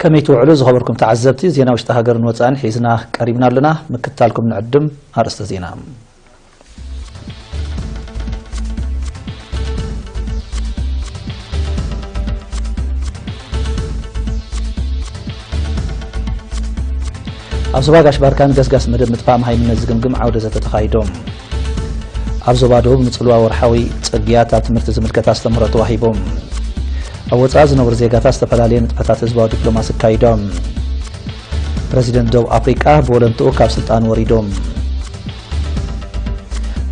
ከመይ ትውዕሉ ዝኸበርኩም ተዓዘብቲ፣ ዜና ውሽጢ ሃገርን ወጻእን ሒዝና ቀሪብና ኣለና። ምክትታልኩም ንዕድም። ኣርእስተ ዜና። ኣብ ዞባ ጋሽ ባርካን ገስጋስ መደብ ምጥፋእ መሃይምነት ዝግምግም ዓውደ ዘተ ተኻይዶም። ኣብ ዞባ ደቡብ ንጽልዋ ወርሓዊ ጽግያት ኣብ ትምህርቲ ዝምልከት ኣስተምህሮ ተዋሂቦም። ኣብ ወጻኢ ዝነብሩ ዜጋታት ዝተፈላለየ ንጥፈታት ህዝባዊ ዲፕሎማሲ ኣካይዶም። ፕረዚደንት ደቡብ ኣፍሪቃ ብወለንትኡ ካብ ስልጣን ወሪዶም።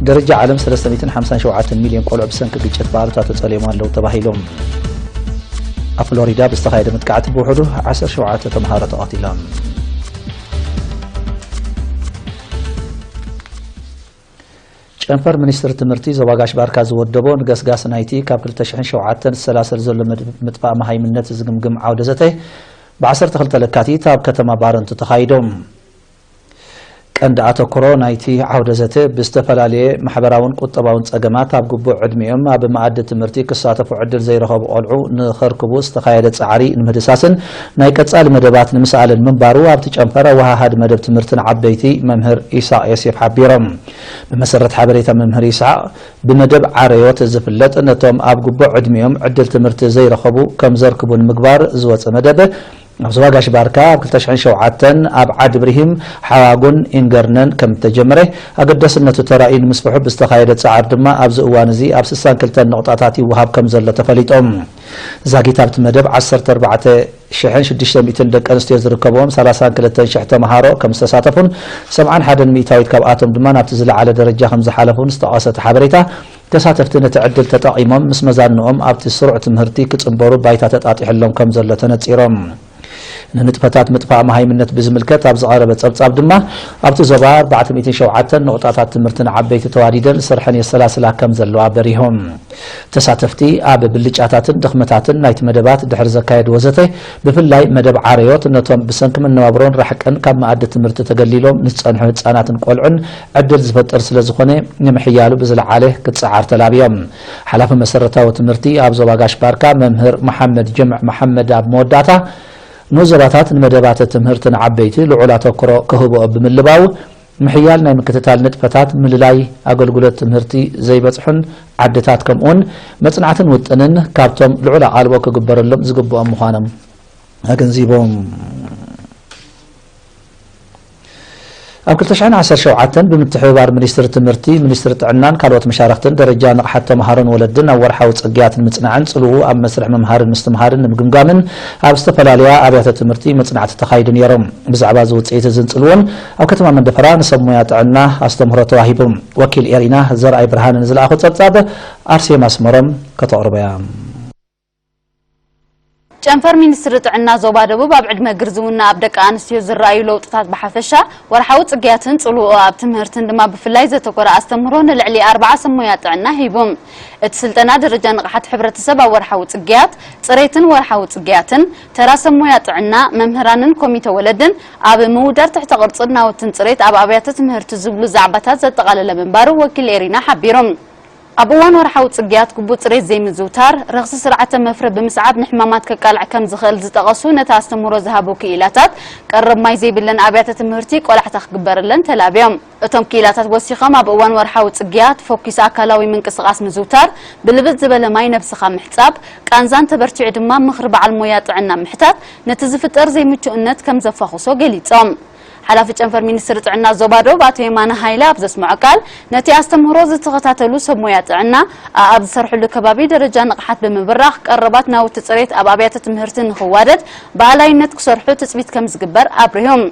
ደረጃ ዓለም ሰለስተ ሚእትን ሓምሳን ሸውዓተን ሚልዮን ቆልዑ ብሰንኪ ግጭት ብኣሉታ ተጸልዮም ኣለዉ ተባሂሎም። ኣብ ፍሎሪዳ ብዝተኻየደ መጥቃዕቲ ብውሕዱ ዓሰርተ ሸውዓተ ተምሃሮ ተቐቲሎም። ጨንፈር ሚኒስትሪ ትምህርቲ ዞባ ጋሽ ባርካ ዝወደቦ ንገስጋስ ናይቲ ካብ ክልተ ሽሕን ሸውዓተን ዝሰላሰል ዘሎ መድ-፣ ምጥፋእ መሃይምነት ዝግምግም ዓውደ ዘተ ብ ዓሰርተ ክልተ ለካቲት ኣብ ከተማ ባረንቱ ተኻይዶም። ቀንዲ ኣተኩሮ ናይቲ ዓውደ ዘተ ብዝተፈላለየ ማሕበራውን ቁጠባውን ጸገማት ኣብ ግቡእ ዕድሚኦም ኣብ መኣዲ ትምህርቲ ክሳተፉ ዕድል ዘይረኸቡ ቆልዑ ንኸርክቡ ዝተኻየደ ጻዕሪ ንምህድሳስን ናይ ቀጻሊ መደባት ንምስኣልን ምንባሩ ኣብቲ ጨንፈር ኣወሃሃዲ መደብ ትምህርትን ዓበይቲ መምህር ኢሳቅ ዮሴፍ ሓቢሮም። ብመሰረት ሓበሬታ መምህር ይስሓቅ፣ ብመደብ ዓረዮት ዝፍለጥ ነቶም ኣብ ግቡእ ዕድሚኦም ዕድል ትምህርቲ ዘይረኸቡ ከም ዘርክቡ ንምግባር ዝወጸ መደብ ኣብ ዞባ ጋሽ ባርካ ኣብ ክልተ ሽሕን ሸውዓተን ኣብ ዓዲ ብርሂም፣ ሓዋጉን ኢንገርነን ከም እተጀመረ ኣገዳስነቱ ተራእዩ ንምስፍሑ ብዝተኻየደ ጻዕር ድማ ኣብዚ እዋን እዚ ኣብ ስሳን ክልተን ነቑጣታት ይወሃብ ከም ዘሎ ተፈሊጦም። ዛጊት ኣብቲ መደብ ዓሰርተ ኣርባዕተ ሽሕን ሽዱሽተ ሚእትን ደቂ ኣንስትዮ ዝርከብዎም ሰላሳን ክልተን ሽሕ ተምሃሮ ከም ዝተሳተፉን ሰብዓን ሓደን ሚእታዊት ካብኣቶም ድማ ናብቲ ዝለዓለ ደረጃ ከም ዝሓለፉን ዝጠቐሰ እቲ ሓበሬታ፣ ተሳተፍቲ ነቲ ዕድል ተጠቒሞም ምስ መዛንኦም ኣብቲ ስሩዕ ትምህርቲ ክጽንበሩ ባይታ ተጣጢሕሎም ከም ዘሎ ተነጺሮም። ንንጥፈታት ምጥፋእ መሃይምነት ብዝምልከት ኣብ ዝቐረበ ጸብጻብ ድማ ኣብቲ ዞባ ኣርባዕተ ሚእትን ሸውዓተን ንቑጣታት ትምህርትን ዓበይቲ ተዋዲደን ስርሐን የሰላስላ ከም ዘለዋ በሪሆም። ተሳተፍቲ ኣብ ብልጫታትን ድኽመታትን ናይቲ መደባት ድሕሪ ዘካየድዎ ዘተ፣ ብፍላይ መደብ ዓረዮት ነቶም ብሰንኪ መነባብሮን ራሕቅን ካብ መኣዲ ትምህርቲ ተገሊሎም ንዝጸንሑ ህጻናትን ቆልዑን ዕድል ዝፈጥር ስለ ዝኾነ ንምሕያሉ ብዝለዓለ ክጸዓር ተላብዮም። ሓላፊ መሰረታዊ ትምህርቲ ኣብ ዞባ ጋሽ ባርካ መምህር መሓመድ ጅምዕ መሓመድ ኣብ መወዳእታ ንዞባታት ንመደባት ትምህርቲ ንዓበይቲ ልዑል ኣተኩሮ ክህብኦ ብምልባው፣ ምሕያል ናይ ምክትታል ንጥፈታት፣ ምልላይ ኣገልግሎት ትምህርቲ ዘይበጽሑን ዓድታት፣ ከምኡውን መጽናዕትን ውጥንን ካብቶም ልዑል ኣቓልቦ ክግበረሎም ዝግብኦም ምዃኖም ኣገንዚቦም። ኣብ ክልተ ሽሕን ዓሰርተ ሸውዓተን ብምትሕብባር ሚኒስትሪ ትምህርቲ፣ ሚኒስትሪ ጥዕናን ካልኦት መሻርኽትን ደረጃ ንቕሓት ተምሃሮን ወለድን ኣብ ወርሓዊ ጽግያት ንምጽናዕን ጽልውኡ ኣብ መስርሕ ምምሃርን ምስትምሃርን ንምግምጋምን ኣብ ዝተፈላለያ ኣብያተ ትምህርቲ መጽናዕቲ ተኻይዱ ነይሮም። ብዛዕባ እዚ ውጽኢት እዝን ጽልዎን ኣብ ከተማ መንደፈራ ንሰብ ሞያ ጥዕና ኣስተምህሮ ተዋሂቡ። ወኪል ኤሪና ዘርኣይ ብርሃነ ንዝለኣኾ ጸብጻብ ኣርሴማ ኣስመሮም ከተቕርቦ እያ። ጨንፈር ሚኒስትሪ ጥዕና ዞባ ደቡብ ኣብ ዕድመ ግርዝውና ኣብ ደቂ ኣንስትዮ ዝረኣዩ ለውጥታት ብሓፈሻ፣ ወርሓዊ ጽግያትን ጽልውኡ ኣብ ትምህርትን ድማ ብፍላይ ዘተኮረ ኣስተምህሮ ንልዕሊ ኣርብዓ ሰብ ሞያ ጥዕና ሂቡ። እቲ ስልጠና ደረጃ ንቕሓት ሕብረተሰብ ኣብ ወርሓዊ ጽግያት፣ ጽሬትን ወርሓዊ ጽግያትን፣ ተራ ሰብ ሞያ ጥዕና፣ መምህራንን ኮሚተ ወለድን ኣብ ምውዳድ ትሕተ ቅርጽን ናውትን ጽሬት ኣብ ኣብያተ ትምህርቲ ዝብሉ ዛዕባታት ዘጠቓለለ ምንባሩ ወኪል ኤሪና ሓቢሩ። ኣብ እዋን ወርሓዊ ጽግያት ግቡእ ጽሬት ዘይምዝውታር፣ ረኽሲ ስርዓተ መፍረ ብምስዓብ ንሕማማት ከቃልዕ ከም ዝኽእል ዝጠቐሱ ነቲ ኣስተምህሮ ዝሃቡ ክኢላታት፣ ቀረብ ማይ ዘይብለን ኣብያተ ትምህርቲ ቆላሕታ ክግበረለን ተላብዮም። እቶም ክኢላታት ወሲኾም፣ ኣብ እዋን ወርሓዊ ጽግያት ፈኲስ ኣካላዊ ምንቅስቓስ ምዝውታር፣ ብልብጥ ዝበለ ማይ ነብስኻ ምሕጻብ፣ ቃንዛን ተበርቲዑ ድማ ምኽሪ በዓል ሞያ ጥዕና ምሕታት፣ ነቲ ዝፍጠር ዘይምቹእነት ከም ዘፋኹሶ ገሊጾም። ሓላፊ ጨንፈር ሚኒስትሪ ጥዕና ዞባ ዶብ ኣቶ የማነ ሃይለ ኣብ ዘስምዖ ቃል፣ ነቲ ኣስተምህሮ ዝተኸታተሉ ሰብ ሞያ ጥዕና፣ ኣኣብ ዝሰርሕሉ ከባቢ ደረጃ ንቕሓት ብምብራኽ፣ ቀረባት ናውቲ ጽሬት ኣብ ኣብያተ ትምህርቲ ንኽዋደድ ብኣላይነት ክሰርሑ ትጽቢት ከም ዝግበር ኣብሪሆም።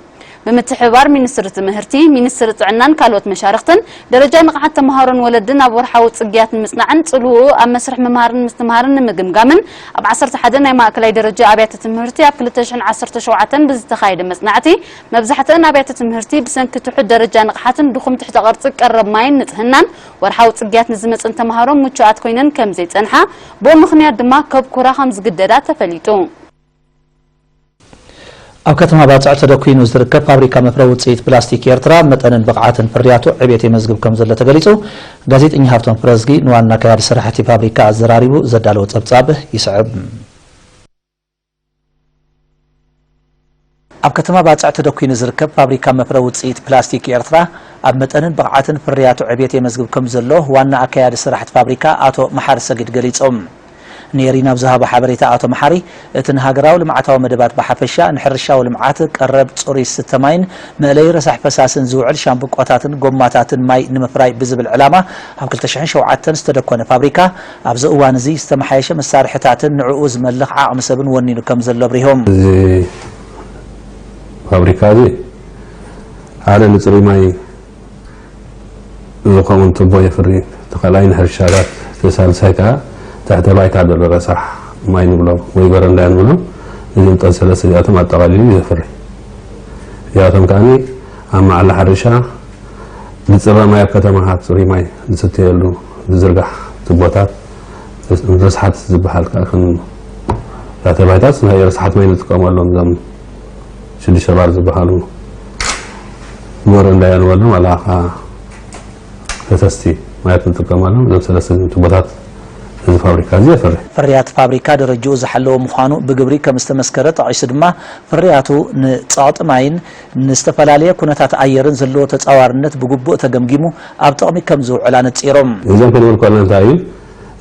ብምትሕብባር ሚኒስትሪ ትምህርቲ፣ ሚኒስትሪ ጥዕናን ካልኦት መሻርኽትን፣ ደረጃ ንቕሓት ተምሃሮን ወለድን ኣብ ወርሓዊ ጽግያት ንምጽናዕን ጽልውኡ ኣብ መስርሕ ምምሃርን ምስትምሃርን ንምግምጋምን፣ ኣብ ዓሰርተ ሓደ ናይ ማእከላይ ደረጃ ኣብያተ ትምህርቲ ኣብ ክልተ ሽሕን ዓሰርተ ሸውዓተን ብዝተኻየደ መጽናዕቲ፣ መብዛሕትአን ኣብያተ ትምህርቲ ብሰንኪ ትሑት ደረጃ ንቕሓትን ድኹም ትሕተ ቅርጺ ቀረብ ማይን ንጽህናን፣ ወርሓዊ ጽግያት ንዝመጽን ተምሃሮ ምቹኣት ኮይነን ከም ዘይጸንሓ፣ ብኡ ምኽንያት ድማ ከብኩራ ከም ዝግደዳ ተፈሊጡ። ኣብ ከተማ ባጽዕ ተደኲኑ ዝርከብ ፋብሪካ መፍረ ውጽኢት ፕላስቲክ ኤርትራ፣ መጠንን ብቕዓትን ፍርያቱ ዕቤት የመዝግብ ከም ዘሎ ተገሊጹ። ጋዜጠኛ ሃብቶም ፍረዝጊ ንዋና ኣካያዲ ስራሕቲ ፋብሪካ ኣዘራሪቡ ዘዳለዎ ጸብጻብ ይስዕብ። ኣብ ከተማ ባጽዕ ተደኲኑ ዝርከብ ፋብሪካ መፍረ ውጽኢት ፕላስቲክ ኤርትራ፣ ኣብ መጠንን ብቕዓትን ፍርያቱ ዕብየት የመዝግብ ከም ዘሎ ዋና ኣካያዲ ስራሕቲ ፋብሪካ ኣቶ መሓሪ ሰጊድ ገሊጾም። ንኤሪና ኣብ ዝሃቦ ሓበሬታ ኣቶ መሓሪ፣ እቲ ንሃገራዊ ልምዓታዊ መደባት ብሓፈሻ፣ ንሕርሻዊ ልምዓት ቀረብ ጽሩይ ዝስተ ማይን መእለዪ ረሳሕ ፈሳስን ዝውዕል ሻምብቆታትን ጎማታትን ማይ ንምፍራይ ብዝብል ዕላማ ኣብ ክልተ ሽሕን ሸውዓተን ዝተደኮነ ፋብሪካ፣ ኣብዚ እዋን እዚ ዝተመሓየሸ መሳርሕታትን ንዕኡ ዝመልኽ ዓቕሚ ሰብን ወኒኑ ከም ዘሎ ኣብሪሆም። እዚ ፋብሪካ እዚ ሓደ ንጽሩይ ማይ ዝኸውን ቱቦ የፍሪ፣ እቲ ካልኣይ ንሕርሻታት፣ እቲ ሳልሳይ ከኣ ትሕተ ባይታ ዘሎ ረሳሕ ማይ ንብሎም ወይ በረንዳ ንብሎም። እዚኦም ጠን ሰለስተ እዚኣቶም ኣጠቓሊሉ እዩ ዘፍሪ። እዚኣቶም ከኣ ኣብ መዓላ ሕርሻ ዝጽረ ማይ ኣብ ከተማታት ጽሩይ ማይ ዝስተየሉ ዝዝርጋሕ ቱቦታት፣ ረስሓት ዝበሃል ከኣ ከም ትሕተ ባይታት ናይ ረስሓት ማይ ንጥቀመሎም እዞም ሽዱሽተ ባር ዝበሃሉ በረንዳ ንበሎም፣ ዋላ ከኣ ፈሰስቲ ማያት ንጥቀመሎም እዞም ሰለስተ ቱቦታት እዚ ፋብሪካ እዚ የፍሪ። ፍርያት ፋብሪካ ደረጃኡ ዝሓለወ ምዃኑ ብግብሪ ከም ዝተመስከረ ጠቒሱ ድማ፣ ፍርያቱ ንጸቕጢ ማይን ንዝተፈላለየ ኩነታት ኣየርን ዘለዎ ተጻዋርነት ብግቡእ ተገምጊሙ ኣብ ጥቕሚ ከም ዝውዕል ኣነጺሮም። እዞም ክንብል ከለና እንታይ እዩ?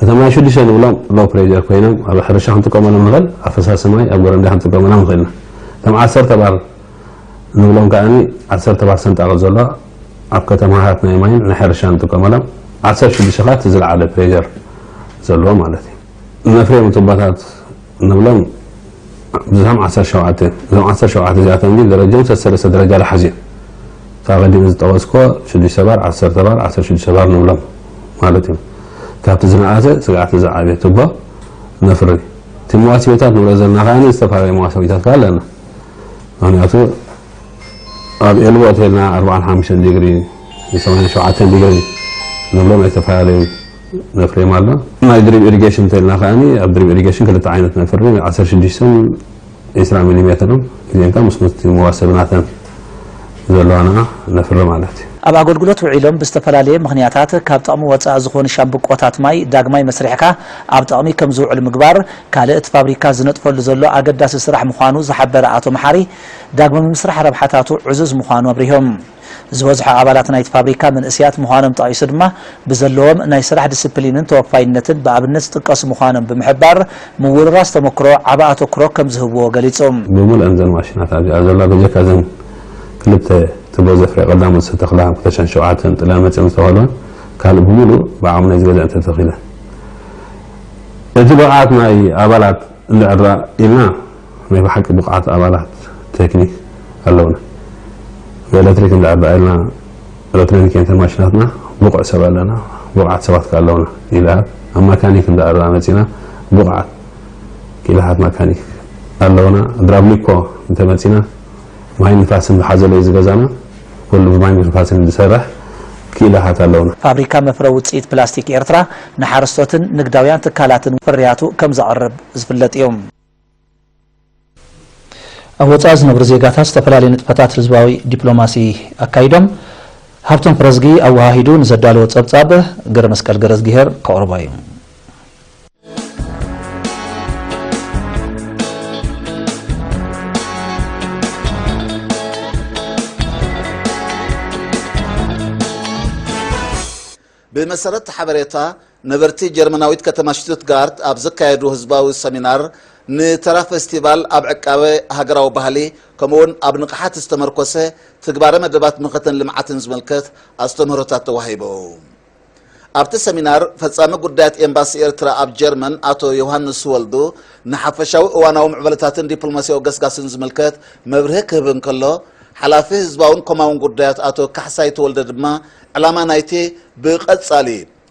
እቶም ናይ ሽዱሽተ ንብሎም ሎ ፕሬጀር ኮይኖም ኣብ ሕርሻ ክንጥቀመሎም ንኽእል፣ ኣብ ፈሳሲ ማይ ኣብ በረንዳ ክንጥቀመሎም ንኽእል ኢና። እቶም ዓሰርተ ባር ንብሎም ከኣ ዓሰርተ ፐርሰንት ኣቕል ዘሎ ኣብ ከተማታት ናይ ማይን ናይ ሕርሻ ንጥቀመሎም፣ ዓሰርተ ሽዱሽተ ከኣ እቲ ዝለዓለ ፕሬጀር ዘለዎ ማለት እዩ። ነፍርዮም ቱቦታት ንብሎም ብዙሖም ዓሰርተ ሸውዓተ እዮም። እዞም ዓሰርተ ሸውዓተ እዚኣቶም ግን ደረጃኦም ሰለስተ ደረጃ ዝሓዙ እዮም። እታ ቀዲሙ ዝጠቐስኮ ሽዱሽተ ባር፣ ዓሰርተ ባር፣ ዓሰርተ ሽዱሽተ ባር ንብሎም ማለት እዮም። ካብቲ ዝነኣሰ ስግኣት ዝዓበየ ቱቦ ነፍሪ። እቲ መዋስቢታት ንብሎ ዘለና ከኣ ዝተፈላለዩ መዋስቢታት ከኣ ኣለና። ምኽንያቱ ኣብ ኤልቦ እንተልና ኣርባዓን ሓሙሽተን ዲግሪ፣ ሰማንያን ሸውዓተን ዲግሪ ንብሎም ናይ ዝተፈላለዩ ነፍርዮም ኣሎ። ናይ ድሪፕ ኢሪጌሽን እንተልና ከኣ ኣብ ድሪፕ ኢሪጌሽን ክልተ ዓይነት ነፍሪ፣ ዓሰርተ ሽዱሽተን ዕስራ ሚሊ ሜትርን፣ እዚአን ከኣ ምስ ምስቲ መዋሰብናተን ዘለዋና ነፍሪ ማለት እዩ። ኣብ ኣገልግሎት ውዒሎም ብዝተፈላለየ ምኽንያታት ካብ ጥቕሚ ወጻኢ ዝኾኑ ሻምብቆታት ማይ ዳግማይ መስሪሕካ ኣብ ጥቕሚ ከም ዝውዕሉ ምግባር ካልእ እቲ ፋብሪካ ዝነጥፈሉ ዘሎ ኣገዳሲ ስራሕ ምዃኑ ዝሓበረ ኣቶ መሓሪ፣ ዳግመ ምምስራሕ ረብሓታቱ ዕዙዝ ምዃኑ ኣብሪሆም። ዝበዝሑ ኣባላት ናይቲ ፋብሪካ መንእሰያት ምዃኖም ጠቒሱ ድማ፣ ብዘለዎም ናይ ስራሕ ዲስፕሊንን ተወፋይነትን ብኣብነት ዝጥቀሱ ምዃኖም ብምሕባር፣ ምውርራስ ተመክሮ ዓቢ ኣተኩሮ ከም ዝህብዎ ገሊጹ። ብምሉእን እዘን ማሽናት ኣብዚኣ ዘላ፣ ብጀካ እዘን ክልተ ቱቦ ዘፍርያ ቀዳሞት ዝተተኽላ ኣብ ክልተ ሽሕን ሸውዓተን ጥልያን መጺኦም ዝተኸልወን፣ ካልእ ብምሉእ ብዓቕሚ ናይ ዝገዝአን ተተኺለን። እቲ ብቕዓት ናይ ኣባላት እንድሕር ኢልና፣ ናይ ብሓቂ ብቕዓት ኣባላት ቴክኒክ ኣለውና። ብኤሌክትሪክ እንድሕር ኢልና፣ ኤሌክትሮኒክ ኢንተርናሽናልና ብቑዕ ሰብ ኣለና፣ ብቑዓት ሰባት ከኣ ኣለውና። ኢልሃት ኣብ መካኒክ እንድሕር መጺና፣ ብቑዓት ክኢላታት መካኒክ ኣለውና። ድራብሊኮ እንተመጺና፣ ማይ ንፋስን ዝሓዘለ እዩ ዝገዛና። ኩሉ ብማይ ንፋስን ዝሰርሕ ክኢላታት ኣለውና። ፋብሪካ መፍረ ውጽኢት ፕላስቲክ ኤርትራ ንሓረስቶትን ንግዳውያን ትካላትን ፍርያቱ ከም ዘቕርብ ዝፍለጥ እዩ። ኣብ ወጻኢ ዝነብሩ ዜጋታት ዝተፈላለዩ ንጥፈታት ህዝባዊ ዲፕሎማሲ ኣካይዶም። ሃብቶም ፍረዝጊ ኣወሃሂዱ ንዘዳለዎ ጸብጻብ ገረመስቀል ገረዝግሄር ከቕርቦ እዩ። ብመሰረት ሓበሬታ ነበርቲ ጀርመናዊት ከተማ ሽቱትጋርት ኣብ ዘካየዱ ህዝባዊ ሰሚናር፣ ንተራ ፌስቲቫል ኣብ ዕቃበ ሃገራዊ ባህሊ፣ ከምኡውን ኣብ ንቕሓት ዝተመርኮሰ ትግባረ መደባት ምኽትን ልምዓትን ዝምልከት ኣስተምህሮታት ተዋሂቡ። ኣብቲ ሰሚናር፣ ፈጻሚ ጉዳያት ኤምባሲ ኤርትራ ኣብ ጀርመን ኣቶ ዮሃንስ ወልዱ፣ ንሓፈሻዊ እዋናዊ ምዕባለታትን ዲፕሎማስያዊ ገስጋስን ዝምልከት መብርሂ ክህብ እንከሎ፣ ሓላፊ ህዝባውን ኮማውን ጉዳያት ኣቶ ካሕሳይ ተወልደ ድማ፣ ዕላማ ናይቲ ብቐጻሊ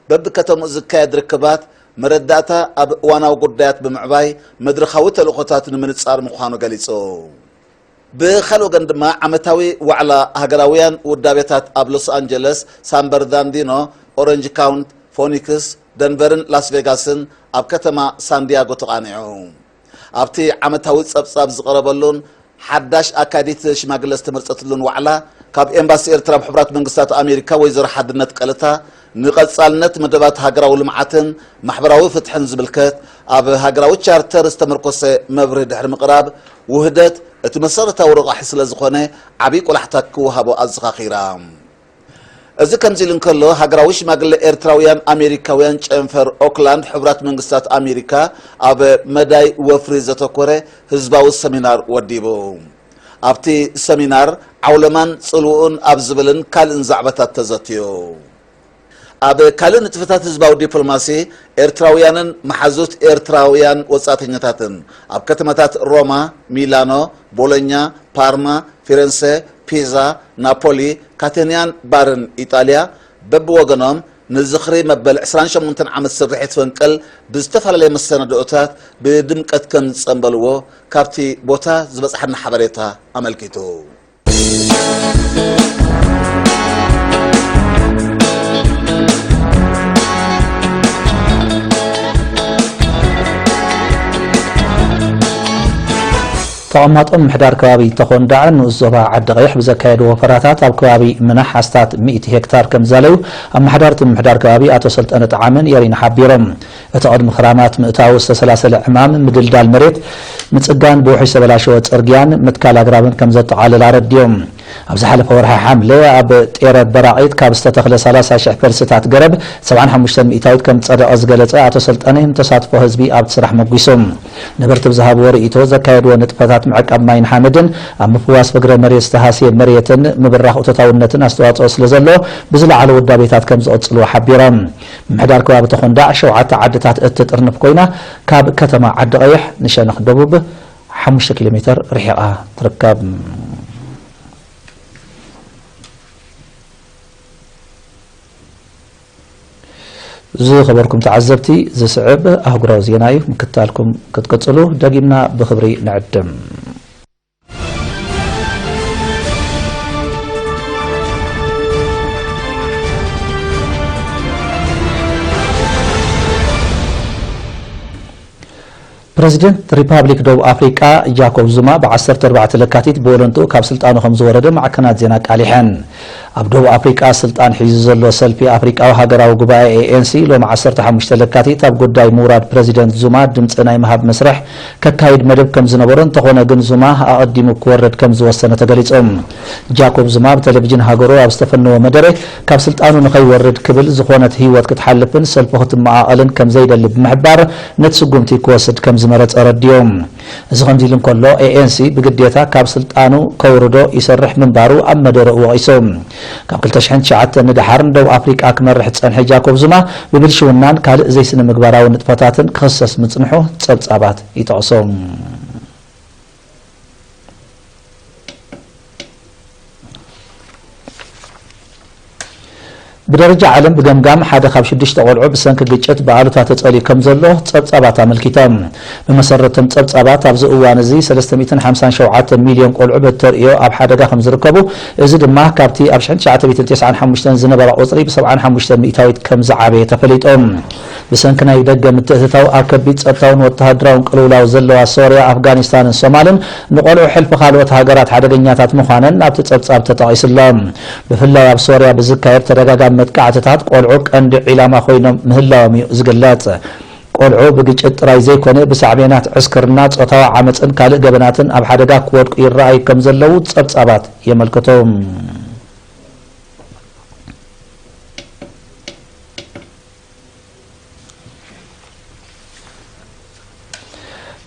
በብከተምኡ ዝካየድ ርክባት፣ መረዳእታ ኣብ እዋናዊ ጉዳያት ብምዕባይ፣ መድረኻዊ ተልእኾታት ንምንጻር ምዃኑ ገሊጹ። ብኻልእ ወገን ድማ፣ ዓመታዊ ዋዕላ ሃገራውያን ውዳቤታት ኣብ ሎስ ኣንጀለስ፣ ሳን በርናርዲኖ፣ ኦረንጅ ካውንቲ፣ ፎኒክስ፣ ደንቨርን ላስ ቬጋስን ኣብ ከተማ ሳንዲያጎ ተቓኒዑ። ኣብቲ ዓመታዊ ጸብጻብ ዝቐረበሉን ሓዳሽ ኣካይዲት ሽማግለ ዝተመርጸትሉን ዋዕላ፣ ካብ ኤምባሲ ኤርትራ ኣብ ሕቡራት መንግስታት ኣሜሪካ ወይዘሮ ሓድነት ቀልታ፣ ንቐጻልነት መደባት ሃገራዊ ልምዓትን ማሕበራዊ ፍትሕን ዝምልከት ኣብ ሃገራዊ ቻርተር ዝተመርኮሰ መብርሂ ድሕሪ ምቕራብ፣ ውህደት እቲ መሰረታዊ ረቋሒ ስለ ዝኾነ ዓብዪ ቆላሕታ ክወሃቦ ኣዘኻኺራ። እዚ ከምዚ ኢሉ እንከሎ፣ ሃገራዊ ሽማግለ ኤርትራውያን ኣሜሪካውያን ጨንፈር ኦክላንድ ሕቡራት መንግስታት ኣሜሪካ ኣብ መዳይ ወፍሪ ዘተኮረ ህዝባዊ ሰሚናር ወዲቡ። ኣብቲ ሰሚናር ዓውለማን ጽልውኡን ኣብ ዝብልን ካልእን ዛዕባታት ተዘትዩ። ኣብ ካልእ ንጥፈታት ህዝባዊ ዲፕሎማሲ፣ ኤርትራውያንን መሓዙት ኤርትራውያን ወጻእተኛታትን ኣብ ከተማታት ሮማ፣ ሚላኖ፣ ቦሎኛ፣ ፓርማ፣ ፊረንሰ፣ ፒዛ፣ ናፖሊ፣ ካቴንያን ባርን ኢጣልያ በብወገኖም ንዝኽሪ መበል ዕስራን ሸሞንተን ዓመት ስርሒት ፈንቅል ብዝተፈላለየ መሰናድኦታት ብድምቀት ከም ዝጸንበልዎ ካብቲ ቦታ ዝበጽሓና ሓበሬታ ኣመልኪቱ። ተቐማጦ ምምሕዳር ከባቢ ተኾንዳዕን ንኡስ ዞባ ዓዲ ቀይሕ ብዘካየድዎ ወፈራታት ኣብ ከባቢ ምናሕ ኣስታት ሚእቲ ሄክታር ከም ዝዛለዩ ኣመሓዳርቲ ምምሕዳር ከባቢ ኣቶ ሰልጠነ ጠዓመን የሪን ሓቢሮም። እቲ ቅድሚ ክራማት ምእታዉ ዝተሰላሰለ ዕማም ምድልዳል መሬት፣ ምጽጋን ብውሑይ ዝተበላሸወ ጽርግያን ምትካል ኣግራብን ከም ዘጠቓልል ኣረዲኦም። ኣብ ዝሓለፈ ወርሒ ሓምለ ኣብ ጤረ በራቒት ካብ ዝተተኽለ ሰላሳ ሽሕ ፈልስታት ገረብ ሰብዓን ሓሙሽተን ሚእታዊት ከም ዝጸደቐ ዝገለጸ ኣቶ ሰልጠነ፣ ንተሳትፎ ህዝቢ ኣብቲ ስራሕ መጒሶም። ነበርቲ ብዝሃብዎ ርእይቶ፣ ዘካየድዎ ንጥፈታት ምዕቃብ ማይን ሓመድን ኣብ ምፍዋስ ፍግረ መሬት ዝተሃስየ መሬትን ምብራኽ እቶታውነትን ኣስተዋጽኦ ስለ ዘሎ ብዝለዓለ ውዳቤታት ከም ዝቕጽልዎ ሓቢሮም። ምምሕዳር ከባቢ ተኾንዳዕ ሸውዓተ ዓድታት እትጥርንፍ ኮይና፣ ካብ ከተማ ዓዲ ቀይሕ ንሸነኽ ደቡብ ሓሙሽተ ኪሎ ሜተር ርሒቓ ትርከብ። ዝኸበርኩም ተዓዘብቲ፣ ዝስዕብ ኣህጉራዊ ዜና እዩ። ምክትታልኩም ክትቅጽሉ ደጊምና ብኽብሪ ንዕድም። ፕረዚደንት ሪፓብሊክ ደቡብ ኣፍሪቃ ጃኮብ ዙማ ብ ዓሰርተ ኣርባዕተ ለካቲት ብወለንትኡ ካብ ስልጣኑ ከም ዝወረደ ማዕከናት ዜና ኣቃሊሐን። ኣብ ደቡብ ኣፍሪቃ ስልጣን ሒዙ ዘሎ ሰልፊ ኣፍሪቃዊ ሃገራዊ ጉባኤ ኤ ኤን ሲ ሎሚ ዓሰርተ ሓሙሽተ ለካቲት ኣብ ጉዳይ ምውራድ ፕረዚደንት ዙማ ድምጺ ናይ ምሃብ መስርሕ ከካይድ መደብ ከም ዝነበሮ፣ እንተኾነ ግን ዙማ ኣቐዲሙ ክወርድ ከም ዝወሰነ ተገሊጹ። ጃኮብ ዙማ ብቴሌቪዥን ሃገሩ ኣብ ዝተፈነወ መደረ፣ ካብ ስልጣኑ ንኸይወርድ ክብል ዝኾነት ህይወት ክትሓልፍን ሰልፉ ክትመቓቐልን ከም ዘይደሊ ብምሕባር፣ ነቲ ስጉምቲ ክወስድ ከም ዝመረጸ ኣረዲኡ። እዚ ከምዚ ኢሉ እንከሎ፣ ኤ ኤን ሲ ብግዴታ ካብ ስልጣኑ ከውርዶ ይሰርሕ ምንባሩ ኣብ መደረኡ ወቒሱ። ካብ ክልተ ሽሕን ትሽዓተን ንደሓር ንደቡብ ኣፍሪቃ ክመርሕ ዝጸንሐ ጃኮብ ዙማ፣ ብብልሽውናን ካልእ ዘይስነ ምግባራዊ ንጥፈታትን ክኽሰስ ምጽንሑ ጸብጻባት ይጠቕሱ። ብደረጃ ዓለም ብገምጋም ሓደ ካብ ሽዱሽተ ቆልዑ ብሰንኪ ግጭት ብኣሉታ ተጸልዩ ከም ዘሎ ጸብጻባት ኣመልኪቶም። ብመሰረት እቶም ጸብጻባት፣ ኣብዚ እዋን እዚ ሰለስተ ሚእትን ሓምሳን ሸውዓተ ሚልዮን ቆልዑ በተርእዮ ኣብ ሓደጋ ከም ዝርከቡ፣ እዚ ድማ ካብቲ ኣብ ሽሕን ትሽዓተ ሚእትን ተስዓን ሓሙሽተን ዝነበረ ቁጽሪ ብሰብዓን ሓሙሽተን ሚእታዊት ከም ዝዓበየ ተፈሊጡ። ብሰንኪ ናይ ደገ ምትእትታው ኣብ ከቢድ ጸጥታውን ወተሃደራውን ቅልውላው ዘለዋ ሶርያ፣ ኣፍጋኒስታንን ሶማልን፣ ንቆልዑ ሕልፊ ካልኦት ሃገራት ሓደገኛታት ምዃነን ኣብቲ ጸብጻብ ተጠቒሱ ኣሎ። ብፍላይ ኣብ ሶርያ ብዝካየድ ተደጋጋሚ መጥቃዕትታት፣ ቆልዑ ቀንዲ ዒላማ ኮይኖም ምህላዎም እዩ ዝግለጽ። ቆልዑ ብግጭት ጥራይ ዘይኮነ፣ ብሳዕቤናት ዕስክርና፣ ጾታዊ ዓመጽን ካልእ ገበናትን ኣብ ሓደጋ ክወድቁ ይረኣዩ ከም ዘለዉ ጸብጻባት የመልክቱ።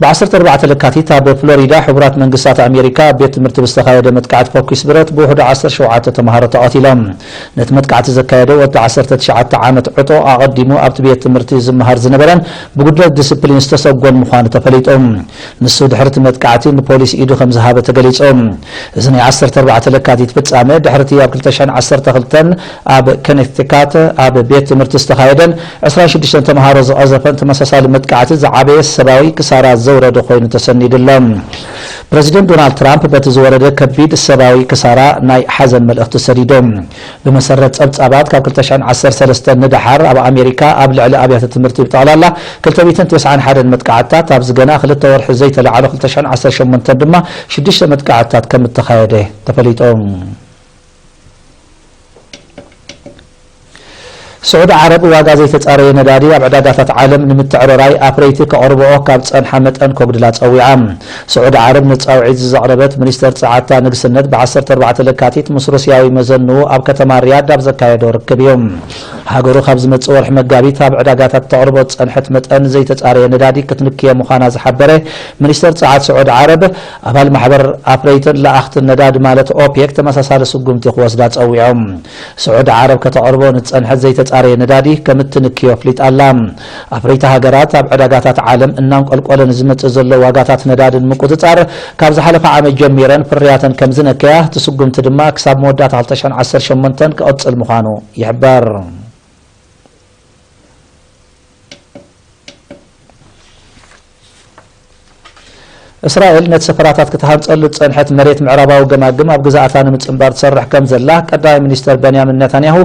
ብ ዓሰርተ ኣርባዕተ ለካቲት ኣብ ፍሎሪዳ ሕቡራት መንግስታት ኣሜሪካ ኣብ ቤት ትምህርቲ ብዝተኻየደ መጥቃዕቲ ፈኲስ ብረት ብውሕዱ ዓሰርተ ሸውዓተ ተምሃሮ ተቐቲሎም። ነቲ መጥቃዕቲ ዘካየደ ወዲ ዓሰርተ ትሽዓተ ዓመት ዕጦ፣ ኣቐዲሙ ኣብቲ ቤት ትምህርቲ ዝመሃር ዝነበረን ብጉድለት ዲስፕሊን ዝተሰጎን ምዃኑ ተፈሊጡ። ንሱ ድሕሪ እቲ መጥቃዕቲ ንፖሊስ ኢዱ ከም ዝሃበ ተገሊጹ። እዚ ናይ ዓሰርተ ኣርባዕተ ለካቲት ፍጻመ፣ ድሕሪ እቲ ኣብ ክልተ ሽሕን ዓሰርተ ክልተን ኣብ ኮኔክቲካት ኣብ ቤት ትምህርቲ ዝተኻየደን ዕስራን ሽዱሽተን ተምሃሮ ዝቐዘፈን ተመሳሳሊ መጥቃዕቲ ዝዓበየ ሰብኣዊ ክሳራ ዘውረደ ኮይኑ ተሰኒዱ ኣሎ። ፕረዚደንት ዶናልድ ትራምፕ በቲ ዝወረደ ከቢድ ሰብኣዊ ክሳራ ናይ ሓዘን መልእኽቲ ሰዲዱ። ብመሰረት ጸብጻባት፣ ካብ ክልተ ሽሕን ዓሰርተ ሰለስተን ንደሓር ኣብ ኣሜሪካ ኣብ ልዕሊ ኣብያተ ትምህርቲ ብጠቕላላ ክልተ ሚእትን ተስዓን ሓደን መጥቃዕትታት፣ ኣብዚ ገና ክልተ ወርሒ ዘይተለዓሉ ክልተ ሽሕን ዓሰርተ ሸሞንተን ድማ ሽዱሽተ መጥቃዕትታት ከም እተኻየደ ተፈሊጡ። ስዑዲ ዓረብ ዋጋ ዘይተጻረየ ነዳዲ ኣብ ዕዳጋታት ዓለም ንምትዕርራይ ኣፍረይቲ ከቕርብኦ ካብ ጸንሓ መጠን ከጉድላ ጸዊዓ። ስዑዲ ዓረብ ንጻውዒት ዘቕረበት ሚኒስተር ጸዓታ ንግስነት ብ ዓሰርተ ኣርባዕተ ለካቲት ምስ ሩስያዊ መዘንኡ ኣብ ከተማ ሪያድ ኣብ ዘካየዶ ርክብ እዩ። ሃገሩ ካብ ዝመጽእ ወርሒ መጋቢት ኣብ ዕዳጋታት ተቕርቦ ዝጸንሐት መጠን ዘይተጻረየ ነዳዲ ክትንክዮ ምዃና ዝሓበረ ሚኒስተር ጸዓት ስዑዲ ዓረብ፣ ኣባል ማሕበር ኣፍረይትን ለኣኽትን ነዳዲ ማለት ኦፔክ ተመሳሳሊ ስጉምቲ ክወስዳ ጸዊዖም። ስዑዲ ዓረብ ከተቕርቦ ንዝጸንሐት ዘይተጻረየ ነዳዲ ከም እትንክዮ ኣፍሊጣ ኣላ። ኣፍረይቲ ሃገራት ኣብ ዕዳጋታት ዓለም እናንቆልቆለ ንዝመጽእ ዘሎ ዋጋታት ነዳዲ ንምቁጽጻር ካብ ዝሓለፈ ዓመት ጀሚረን ፍርያተን ከም ዝነከያ፣ እቲ ስጉምቲ ድማ ክሳብ መወዳእታ ክልተ ሽሕን ዓሰርተ ሸሞንተን ክቕጽል ምዃኑ ይሕበር። እስራኤል ነቲ ሰፈራታት ክትሃንጸሉ ዝጸንሐት መሬት ምዕራባዊ ገማግም ኣብ ግዛኣታ ንምጽንባር ትሰርሕ ከም ዘላ ቀዳማይ ሚኒስተር በንያሚን ነታንያሁ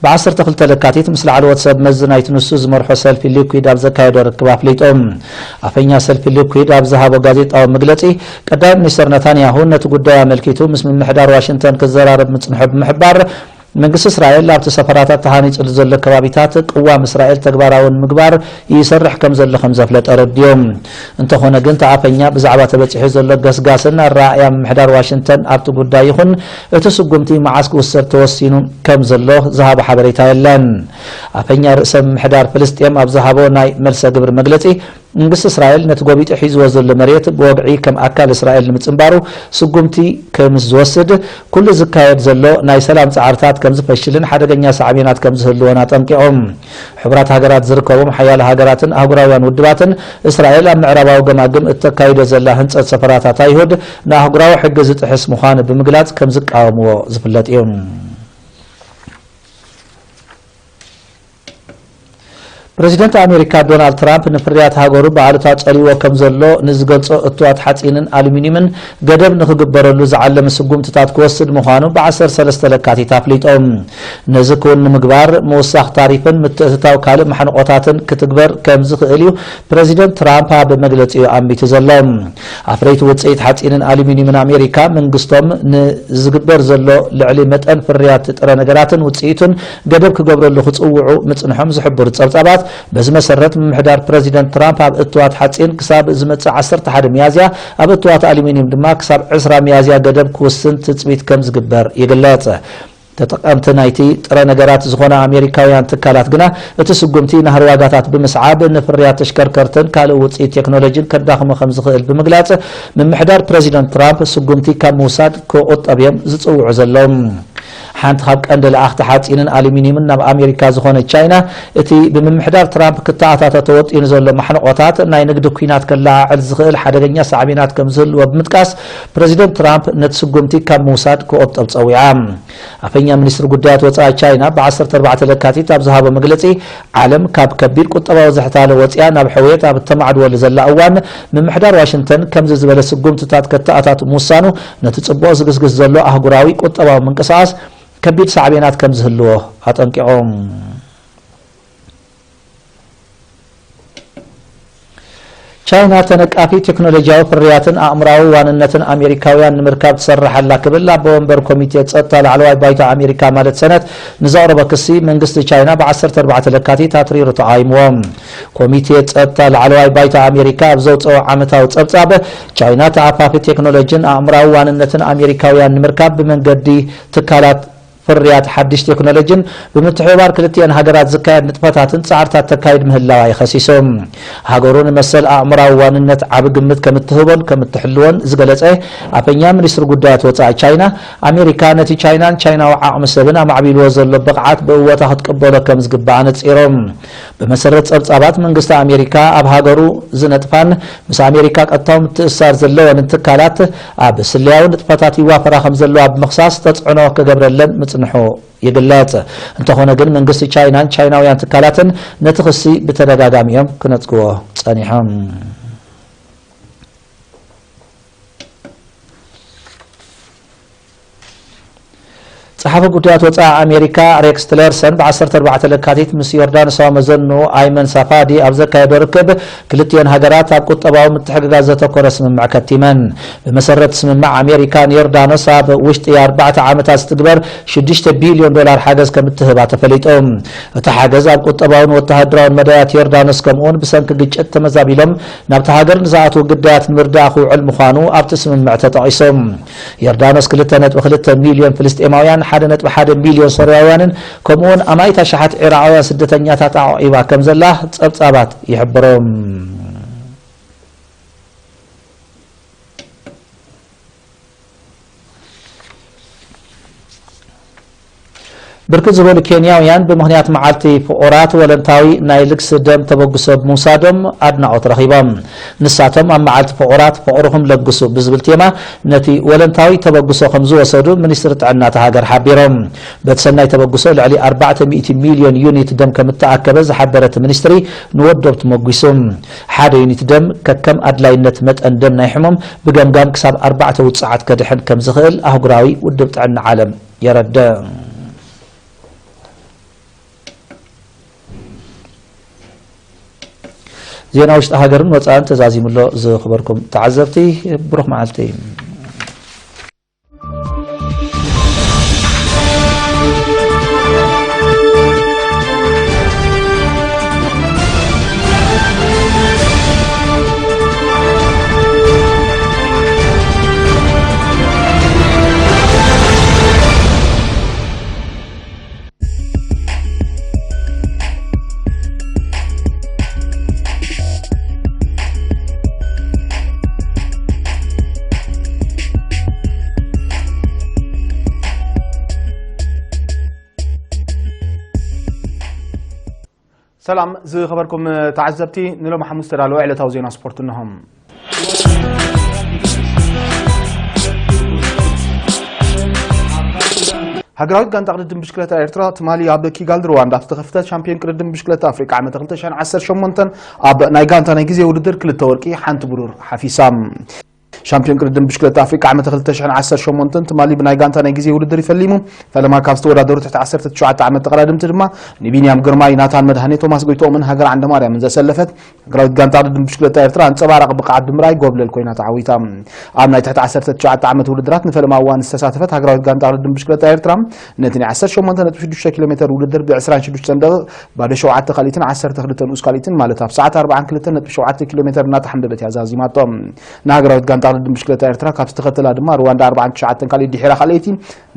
ብ ዓሰርተ ክልተ ለካቲት ምስ ላዕለዎት ሰብ መዚ ናይቲ ንሱ ዝመርሖ ሰልፊ ሊኩድ ኣብ ዘካየዶ ርክብ ኣፍሊጡ። ኣፈኛ ሰልፊ ሊኩድ ኣብ ዝሃቦ ጋዜጣዊ መግለጺ፣ ቀዳማይ ሚኒስተር ነታንያሁ ነቲ ጉዳይ ኣመልኪቱ ምስ ምምሕዳር ዋሽንግተን ክዘራረብ ምጽንሑ ብምሕባር፣ መንግስቲ እስራኤል ኣብቲ ሰፈራታት ተሃኒጹሉ ዘሎ ከባቢታት ቅዋም እስራኤል ተግባራዊ ንምግባር ይሰርሕ ከም ዘሎ ከም ዘፍለጠ ኣረዲኡ። እንተኾነ ግን፣ እቲ ኣፈኛ ብዛዕባ ተበጺሑ ዘሎ ገስጋስን ኣረኣእያ ምምሕዳር ዋሽንግተን ኣብቲ ጉዳይ ይኹን እቲ ስጉምቲ መዓስ ክውሰድ ተወሲኑ ከም ዘሎ ዝሃቦ ሓበሬታ የለን። ኣፈኛ ርእሰ ምምሕዳር ፍልስጤም ኣብ ዝሃቦ ናይ መልሰ ግብሪ መግለጺ፣ መንግስቲ እስራኤል ነቲ ጎቢጡ ሒዝዎ ዘሎ መሬት ብወግዒ ከም ኣካል እስራኤል ንምጽንባሩ ስጉምቲ ከም ዝወስድ፣ ኩሉ ዝካየድ ዘሎ ናይ ሰላም ጻዕርታት ከም ዝፈሽልን ሓደገኛ ሳዕቤናት ከም ዝህልዎን ኣጠንቂቖም። ሕቡራት ሃገራት ዝርከቦም ሓያለ ሃገራትን ኣህጉራውያን ውድባትን፣ እስራኤል ኣብ ምዕራባዊ ገማግም እተካይዶ ዘላ ህንጸት ሰፈራታት ኣይሁድ ንኣህጉራዊ ሕጊ ዝጥሕስ ምዃኑ ብምግላጽ ከም ዝቃወምዎ ዝፍለጥ እዩ። ፕረዚደንት ኣሜሪካ ዶናልድ ትራምፕ ንፍርያት ሃገሩ ብኣሉታ ጸልይዎ ከም ዘሎ ንዝገልጾ እትዋት ሓጺንን ኣሉሚንየምን ገደብ ንኽግበረሉ ዝዓለመ ስጉምትታት ክወስድ ምዃኑ ብ ዓሰርተ ሰለስተ ለካቲት ኣፍሊጦም። ነዚ ክውን ንምግባር ምውሳኽ ታሪፍን ምትእትታው ካልእ ማሕንቖታትን ክትግበር ከም ዝኽእል እዩ ፕረዚደንት ትራምፕ ኣብ መግለጺኡ ኣሚቱ ዘሎ። ኣፍረይቲ ውጽኢት ሓጺንን ኣሉሚንየምን ኣሜሪካ መንግስቶም ንዝግበር ዘሎ ልዕሊ መጠን ፍርያት ጥረ ነገራትን ውጽኢቱን ገደብ ክገብረሉ ክጽውዑ ምጽንሖም ዝሕብሩ ጸብጻባት፣ በዚ መሰረት ምምሕዳር ፕረዚደንት ትራምፕ ኣብ እትዋት ሓጺን ክሳብ ዝመጽእ ዓሰርተ ሓደ ሚያዝያ፣ ኣብ እትዋት ኣሉሚንየም ድማ ክሳብ ዕስራ ሚያዝያ ገደብ ክውስን ትጽቢት ከም ዝግበር ይግለጽ። ተጠቀምቲ ናይቲ ጥረ ነገራት ዝኾና ኣሜሪካውያን ትካላት ግና፣ እቲ ስጉምቲ ናህሪ ዋጋታት ብምስዓብ ንፍርያት ተሽከርከርትን ካልእ ውጽኢት ቴክኖሎጂን ከዳኽሞ ከም ዝኽእል ብምግላጽ፣ ምምሕዳር ፕረዚደንት ትራምፕ ስጉምቲ ካብ ምውሳድ ክቑጠብ እዮም ዝጽውዑ ዘለዉ። ሓንቲ ካብ ቀንዲ ለኣኽቲ ሓጺንን ኣሉሚንየምን ናብ ኣሜሪካ ዝኾነት ቻይና፣ እቲ ብምምሕዳር ትራምፕ ክተኣታቶ ተወጢኑ ዘሎ ማሕንቖታት ናይ ንግዲ ኲናት ከለዓዕል ዝኽእል ሓደገኛ ሳዕቤናት ከም ዝህልዎ ብምጥቃስ፣ ፕረዚደንት ትራምፕ ነቲ ስጉምቲ ካብ ምውሳድ ክቑጠብ ጸዊዓ። ኣፈኛ ሚኒስትሪ ጉዳያት ወጻኢ ቻይና ብ ዓሰርተ ኣርባዕተ ለካቲት ኣብ ዝሃቦ መግለጺ፣ ዓለም ካብ ከቢድ ቁጠባዊ ዝሕታለ ወጺኣ ናብ ሕውየት ኣብ እተማዕድወሉ ዘላ እዋን፣ ምምሕዳር ዋሽንግተን ከምዚ ዝበለ ስጉምትታት ከተኣታቱ ምውሳኑ፣ ነቲ ጽቡቕ ዝግስግስ ዘሎ ኣህጉራዊ ቁጠባዊ ምንቅስቓስ ከቢድ ሳዕቤናት ከም ዝህልዎ ኣጠንቂቖም። ቻይና ተነቃፊ ቴክኖሎጂያዊ ፍርያትን ኣእምራዊ ዋንነትን ኣሜሪካውያን ንምርካብ ትሰርሕ ኣላ ክብል ኣቦ ወንበር ኮሚቴ ጸጥታ ላዕለዋይ ባይቶ ኣሜሪካ ማለት ሰነት ንዘቕረቦ ክሲ መንግስቲ ቻይና ብ ዓሰርተ ኣርባዕተ ለካቲት ኣትሪሩ ተቓይምዎ። ኮሚቴ ጸጥታ ላዕለዋይ ባይቶ ኣሜሪካ ኣብ ዘውጽኦ ዓመታዊ ጸብጻብ፣ ቻይና ተኣፋፊ ቴክኖሎጂን ኣእምራዊ ዋንነትን ኣሜሪካውያን ንምርካብ ብመንገዲ ትካላት ፍርያት ሓድሽ ቴክኖሎጂን ብምትሕብባር ክልቲኤን ሃገራት ዝካየድ ንጥፈታትን ጻዕርታት ተካይድ ምህላዋ እዩ ከሲሱ። ሃገሩ ንመሰል ኣእምራዊ ዋንነት ዓቢ ግምት ከም እትህቦን ከም እትሕልዎን ዝገለጸ ኣፈኛ ሚኒስትሪ ጉዳያት ወጻኢ ቻይና፣ ኣሜሪካ ነቲ ቻይናን ቻይናዊ ዓቕሚ ሰብን ኣማዕቢልዎ ዘሎ ብቕዓት ብእወታ ክትቅበሎ ከም ዝግባእ ኣነጺሮም። ብመሰረት ጸብጻባት መንግስቲ ኣሜሪካ ኣብ ሃገሩ ዝነጥፋን ምስ ኣሜሪካ ቀጥታዊ ምትእስሳር ዘለወን ትካላት ኣብ ስለያዊ ንጥፈታት ይዋፈራ ከም ዘለዋ ብምኽሳስ ተጽዕኖ ክገብረለን ምጽንሑ ይግለጽ። እንተኾነ ግን መንግስቲ ቻይናን ቻይናውያን ትካላትን ነቲ ክሲ ብተደጋጋሚ እዮም ክነጽግዎ ጸኒሖም። ጸሓፊ ጉዳያት ወጻኢ ኣሜሪካ ሬክስ ቲለርሰን ብ ዓሰርተ ኣርባዕተ ለካቲት ምስ ዮርዳኖሳዊ መዘኑ ኣይመን ሳፋዲ ኣብ ዘካየዶ ርክብ፣ ክልቲኤን ሃገራት ኣብ ቁጠባዊ ምትሕግጋዝ ዘተኮረ ስምምዕ ከቲመን። ብመሰረት ስምምዕ፣ ኣሜሪካ ንዮርዳኖስ ኣብ ውሽጢ ኣርባዕተ ዓመታት ዝትግበር ሽዱሽተ ቢልዮን ዶላር ሓገዝ ከም እትህባ ተፈሊጡ። እቲ ሓገዝ ኣብ ቁጠባውን ወተሃደራውን መዳያት ዮርዳኖስ፣ ከምኡውን ብሰንኪ ግጭት ተመዛቢሎም ናብቲ ሃገር ንዝኣትዉ ግዳያት ንምርዳእ ክውዕል ምዃኑ ኣብቲ ስምምዕ ተጠቒሱ። ዮርዳኖስ ክልተ ነጥቢ ክልተ ሚልዮን ፍልስጤማውያን፣ ሓደ ነጥቢ ሓደ ሚልዮን ሶርያውያንን ከምኡውን ኣማኢት ኣሽሓት ዒራቓውያን ስደተኛታት ኣዕቒባ ከም ዘላ ጸብጻባት ይሕብሩ። ብርክት ዝበሉ ኬንያውያን ብምኽንያት መዓልቲ ፍቑራት ወለንታዊ ናይ ልግሲ ደም ተበግሶ ብምውሳዶም ኣድናቖት ረኺቦም። ንሳቶም ኣብ መዓልቲ ፍቑራት ፍቕርኹም ለግሱ ብዝብል ቴማ ነቲ ወለንታዊ ተበግሶ ከም ዝወሰዱ ሚኒስትሪ ጥዕና እታ ሃገር ሓቢሮም። በቲ ሰናይ ተበግሶ ልዕሊ ኣርባዕተ ሚእቲ ሚልዮን ዩኒት ደም ከም እተኣከበ ዝሓበረ እቲ ሚኒስትሪ፣ ንወዶብ ተመጒሱ። ሓደ ዩኒት ደም ከከም ኣድላይነት መጠን ደም ናይ ሕሙም ብገምጋም ክሳብ ኣርባዕተ ውጽዓት ከድሕን ከም ዝኽእል ኣህጉራዊ ውድብ ጥዕና ዓለም የረድእ። ዜና ውሽጢ ሃገርን ወጻእን ተዛዚሙ ኣሎ። ዝኽበርኩም ተዓዘብቲ፣ ብሩኽ መዓልቲ። ሰላም ዝኸበርኩም ተዓዘብቲ፣ ንሎሚ ሓሙስ ተዳለወ ዕለታዊ ዜና ስፖርት እነሆም። ሃገራዊት ጋንታ ቅድድም ብሽክለታ ኤርትራ ትማሊ ኣብ ኪጋሊ ሩዋንዳ ኣብ ዝተኸፍተ ሻምፒዮን ቅድድም ብሽክለታ ኣፍሪቃ ዓመተ ክልተ ሽሕን ዓሰርተ ሸሞንተን ኣብ ናይ ጋንታ ናይ ግዜ ውድድር ክልተ ወርቂ፣ ሓንቲ ብሩር ሓፊሳ። ሻምፒዮን ቅድድም ብሽክለታ ኣፍሪቃ ዓመተ ክልተ ሽሕን ዓሰርተ ሸሞንተን ትማሊ ብናይ ጋንታ ናይ ግዜ ውድድር ይፈሊሙ። ፈለማ ካብ ዝተወዳደሩ ትሕቲ ዓሰርተ ትሽዓተ ዓመት ተቐዳደምቲ ድማ ንቢንያም ግርማይ፣ ናታን መድሃኔ፣ ቶማስ ጎይትኦምን ሃገር ዓንደማርያምን ዘሰለፈት ሃገራዊት ጋንታ ቅድድም ብሽክለታ ኤርትራ ኣንጸባራቒ ብቕዓት ብምርኣይ ጎብለል ኮይና ተዓዊታ። ኣብ ናይ ትሕቲ ዓሰርተ ትሽዓተ ዓመት ውድድራት ንፈለማ እዋን ዝተሳተፈት ሃገራዊት ጋንታ ቅድድም ብሽክለታ ኤርትራ ነቲ ናይ ዓሰርተ ሸሞንተ ነጥቢ ሽዱሽተ ኪሎ ሜተር ውድድር ብ ዕስራን ሽዱሽተን ደቂቕ ባዶ ሸውዓተ ካልኢትን ዓሰርተ ክልተ ንኡስ ካልኢትን፣ ማለት ኣብ ሰዓት ኣርባዓን ክልተን ነጥቢ ሸውዓተ ኪሎ ሜተር እናተሓንበበት እያ ዛዚማቶ። ንሃገራዊት ጋንታ ቅድድም ብሽክለታ ኤርትራ ካብ ዝተኸተላ ድማ ሩዋንዳ ኣርባዓን ትሽዓተን ካልኢት ድሒራ ካልኣይቲ፣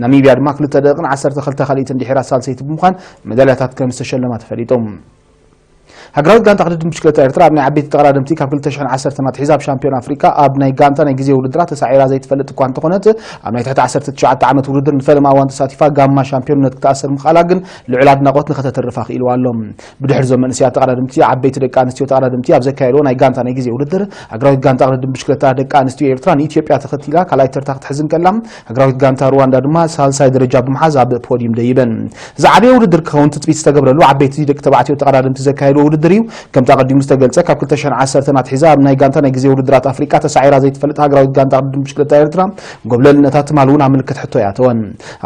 ናሚብያ ድማ ክልተ ደቂቕን ዓሰርተ ክልተ ካልኢትን ድሒራ ሳልሰይቲ ብምዃን መዳልያታት ከም ዝተሸለማ ተፈሊጡ። ሃገራዊት ጋንታ ቅድድም ብሽክለታ ኤርትራ ኣብ ናይ ዓበይቲ ተቐዳደምቲ ካብ ክልተ ሽሕን ዓሰርተን ኣትሒዛ ኣብ ሻምፒዮን ኣፍሪቃ ኣብ ናይ ጋንታ ናይ ግዜ ውድድራት ተሳዒራ ዘይትፈልጥ እኳ እንተኾነት፣ ኣብ ናይ ትሕቲ ዓሰርተ ትሽዓተ ዓመት ውድድር ንፈለማ እዋን ተሳቲፋ ጋማ ሻምፒዮንነት ክትኣስር ምኽኣላ ግን ልዑል ኣድናቖት ንኸተትርፋ ክኢልዋ ኣሎ። ብድሕሪ እዞም መንእሰያት ተቐዳደምቲ፣ ዓበይቲ ደቂ ኣንስትዮ ተቐዳደምቲ ኣብ ዘካየድዎ ናይ ጋንታ ናይ ግዜ ውድድር፣ ሃገራዊት ጋንታ ቅድድም ብሽክለታ ደቂ ኣንስትዮ ኤርትራ ንኢትዮጵያ ተኸቲላ ካልኣይ ተርታ ክትሕዝ እንከላ፣ ሃገራዊት ጋንታ ሩዋንዳ ድማ ሳልሳይ ደረጃ ብምሓዝ ኣብ ፖዲዩም ደይበን። ዝዓበየ ውድድር ክኸውን ትጽቢት ዝተገብረሉ ዓበይቲ ደቂ ተባዕትዮ ተቐዳደምቲ ዘካየድዎ ውድድር እዩ። ከምቲ ኣቐዲሙ ዝተገልጸ፣ ካብ ክልተ ሽሕን ዓሰርተን ኣትሒዛ ኣብ ናይ ጋንታ ናይ ግዜ ውድድራት ኣፍሪቃ ተሳዒራ ዘይትፈልጥ ሃገራዊት ጋንታ ቅድድም ብሽክለታ ኤርትራ፣ ጎብለልነታ ትማሊ እውን ኣብ ምልክት ሕቶ ይኣተወን።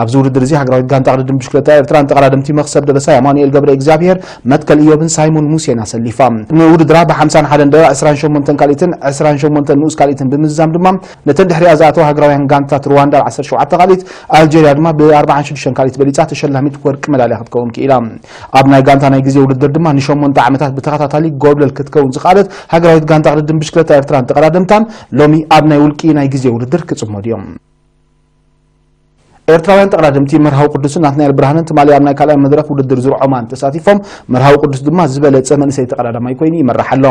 ኣብዚ ውድድር እዚ ሃገራዊት ጋንታ ቅድድም ብሽክለታ ኤርትራ ንተቐዳደምቲ መኽሰብ ደበሳይ፣ ኣማኑኤል ገብረ እግዚኣብሔር፣ መትከል ኢዮብን ሳይሞን ሙሴን ኣሰሊፋ። ንውድድራ ብ ሓምሳን ሓደን ደቂቕ ዕስራን ሸሞንተን ካልኢትን ዕስራን ሸሞንተን ንኡስ ካልኢትን ብምዝዛም ድማ ነተን ድሕሪኣ ዝኣተዋ ሃገራውያን ጋንታት ሩዋንዳ ብ ዓሰርተ ሸውዓተ ካልኢት፣ ኣልጀርያ ድማ ብ ኣርባዓን ሽዱሽተን ካልኢት በሊጻ ተሸላሚት ወርቂ መዳልያ ክትከውን ክኢላ። ኣብ ናይ ጋንታ ናይ ግዜ ውድድር ድማ ንሸሞንተ ዓመታት ብተኸታታሊ ጎብለል ክትከውን ዝኸኣለት ሃገራዊት ጋንታ ቅድድም ብሽክለታ ኤርትራን ተቐዳደምታን ሎሚ ኣብ ናይ ውልቂ ናይ ግዜ ውድድር ክጽመዱ እዮም። ኤርትራውያን ተቐዳደምቲ መርሃዊ ቅዱስን ናትናኤል ብርሃንን ትማሊ ኣብ ናይ ካልኣይ መድረኽ ውድድር ዙር ዖማን ተሳቲፎም፣ መርሃዊ ቅዱስ ድማ ዝበለጸ መንእሰይ ተቐዳዳማይ ኮይኑ ይመርሕ ኣሎ።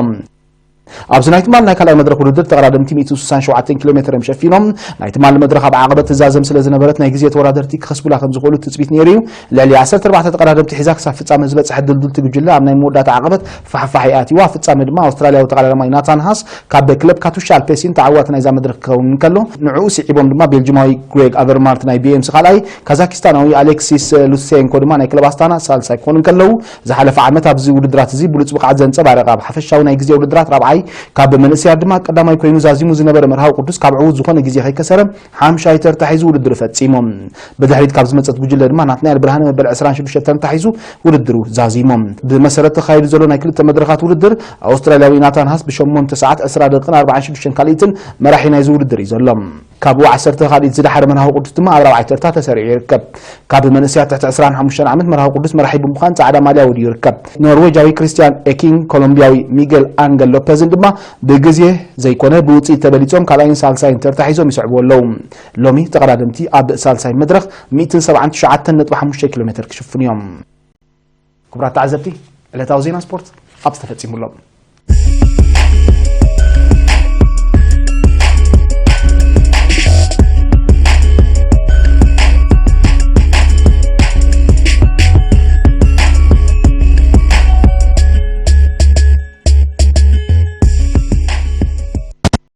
ኣብዚ ናይ ትማሊ ናይ ካልኣይ መድረኽ ውድድር ተቐዳደምቲ ሚእቲ ስሳን ሸውዓተን ኪሎ ሜትር እዮም ሸፊኖም። ናይ ትማሊ መድረኽ ኣብ ዓቐበት ትዛዘም ስለ ዝነበረት ናይ ግዜ ተወዳደርቲ ክኸስቡላ ከም ዝኽእሉ ትጽቢት ነይሩ እዩ። ልዕሊ ዓሰርተ ኣርባዕተ ተቐዳደምቲ ሒዛ ክሳብ ፍጻመ ዝበጽሐት ድልድልቲ ጉጅለ ኣብ ናይ መወዳእታ ዓቐበት ፋሕፋሕ ይኣትዋ። ፍጻመ ድማ ኣውስትራልያዊ ተቐዳዳማይ ናታን ሃስ ካብ ክለብ ካቱሻ ኣልፔሲን ተዓዋቲ ናይዛ መድረኽ ክኸውን እንከሎ፣ ንዕኡ ስዒቦም ድማ ቤልጅማዊ ግሬግ ኣቨርማርት ናይ ቢኤምሲ ካልኣይ፣ ካዛኪስታናዊ ኣሌክሲስ ሉሴንኮ ድማ ናይ ክለብ ኣስታና ሳልሳይ ክኾኑ እንከለዉ፣ ዝሓለፈ ዓመት ኣብዚ ውድድራት እዚ ብሉጽ ብቕዓት ዘንጸባረቐ፣ ኣብ ሓፈሻዊ ናይ ግዜ ውድድራት ራብዓይ ካብ መንእሰያት ድማ ቀዳማይ ኮይኑ ዛዚሙ ዝነበረ መርሃዊ ቅዱስ ካብ ዕዉት ዝኾነ ግዜ ከይከሰረ ሓምሻይ ተርታ ሒዙ ውድድር ፈጺሙ። ብድሕሪት ካብ ዝመጸት ጉጅለ ድማ ናትናኤል ብርሃነ መበል ዕስራን ሽዱሽተን ተርታ ሒዙ ውድድሩ ዛዚሙ። ብመሰረት ተኻይዱ ዘሎ ናይ ክልተ መድረኻት ውድድር ኣውስትራልያዊ ናታን ሃስ ብሸሞንተ ሰዓት ዕስራ ደቂቕን ኣርባዓን ሽዱሽተን ካልኢትን መራሒ ናይዚ ውድድር እዩ ዘሎ። ካብኡ ዓሰርተ ካልኢት ዝደሓረ መርሃዊ ቅዱስ ድማ ኣብ ራብዓይ ተርታ ተሰሪዑ ይርከብ። ካብ መንእሰያት ትሕቲ ዕስራን ሓሙሽተን ዓመት መርሃዊ ቅዱስ መራሒ ብምዃን ጻዕዳ ማልያ ወዲኡ ይርከብ። ኖርዌጃዊ ክሪስትያን ኤኪን፣ ኮሎምቢያዊ ሚጌል ኣንገል ሎፐዝን ድማ ብግዜ ዘይኮነ ብውጽኢት ተበሊጾም ካልኣይን ሳልሳይን ተርታ ሒዞም ይስዕቡ ኣለዉ። ሎሚ ተቐዳደምቲ ኣብ ሳልሳይ መድረኽ ሚእትን ሰብዓን ትሽዓተን ነጥቢ ሓሙሽተ ኪሎ ሜትር ክሽፍኑ እዮም። ክቡራት ተዓዘብቲ፣ ዕለታዊ ዜና ስፖርት ኣብዚ ተፈጺሙ ኣሎ።